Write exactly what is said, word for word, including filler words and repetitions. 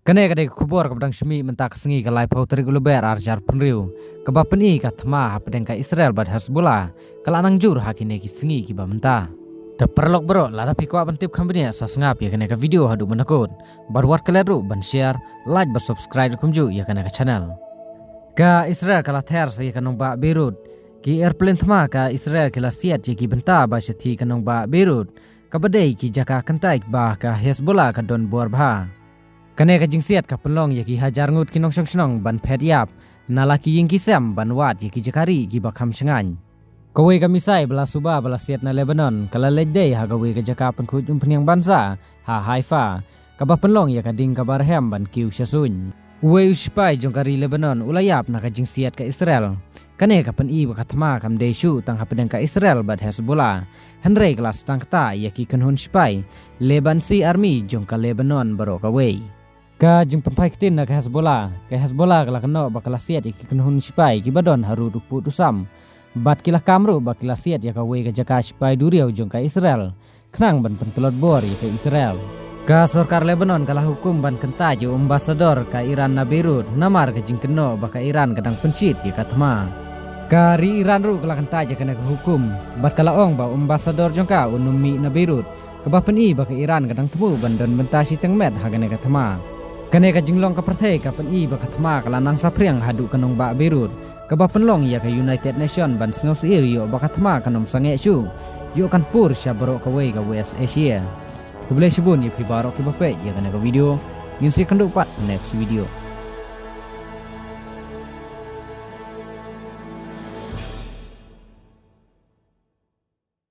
Kane ka dei ka khubor kaba dang shu mih mynta ka sngi ka laiphew tarik u Lber ar hajar phew hynriew, kaba pyni ka thma hapdeng ka Israel bad Hezbollah ka la nang jur ha kine ki sngi kiba mynta. Te paralok baroh, lada phi kwah ban tip kham bniah, sa sngap ïa kane ka video haduh ban da kut, bad wat klet ruh ban share, like bad subscribe kumjuh ïa kane ka channel. Ka Israel ka la ther sa ïa ka nongbah Beirut. Ki airplane thma ka Israel ki la siat ïa ki bynta ba shathie ka nongbah Beirut, kaba dei ki jaka kyntait ba ka Hezbollah ka don bor bha. Kane ka jingsiat ka pynlong ïa ki hajar ngut ki nongshong shnong ban phet ïap na la ki ïing ki sem, ban wad ïa ki jaka rieh kiba kham shngaiñ. Kawei ka missile ba la suba ba la siat na Lebanon ka la leit dei ha kawei ka jaka pynkhuid umphniang ban sah ha Haifa, kaba pynlong ïa ka ding kaba rhem ban kiew sha suiñ. Uwei u sipai jong ka ri Lebanon u la ïap na ka jingsiat ka Israel. Kane ka pyni ba ka thma kam dei shuh tang hapdeng ka Israel bad Hezbollah, hynrei ka la sdang kata ïa ki kynhun sipai Lebanese Army jong ka Lebanon baroh kawei. Ka jingpynphai ktien na ka Hezbollah, ka Hezbollah ka la kynnoh ba ka la siat ïa ki kynhun sipai kiba don harud u pud u sam, bad ki la kam ruh ba ki la siat ïa kawei ka jaka sipai duriaw jong ka Israel, khnang ban pyntlot bor ïa ka Israel. Ka sorkar Lebanon ka la hukum ban kyntait ïa u ambassador ka Iran na Beirut namar ka jingkynnoh ba ka Iran ka dang pynshit ïa ka thma. Ka ri Iran ruh ka la kyntait ïa kane ka hukum, bad ka la ong ba u ambassador jong ka un ym mih na Beirut, kaba pyni ba ka Iran ka dang thmu ban don bynta shiteng met ha kane ka thma. Kane ka jinglong ka pyrthei ka pyni ba ka thma ka la nang saphriang haduh ka nongbah Beirut, kaba pynlong ïa ka United Nation ban sngewsih ïoh ba ka thma kan ym sangeh shuh, ïoh kan pur sha baroh kawei ka West Asia. Khublei shibun ïa phi baroh kiba peit ïa kane ka video. Ngin sa ïakynduh pat next video.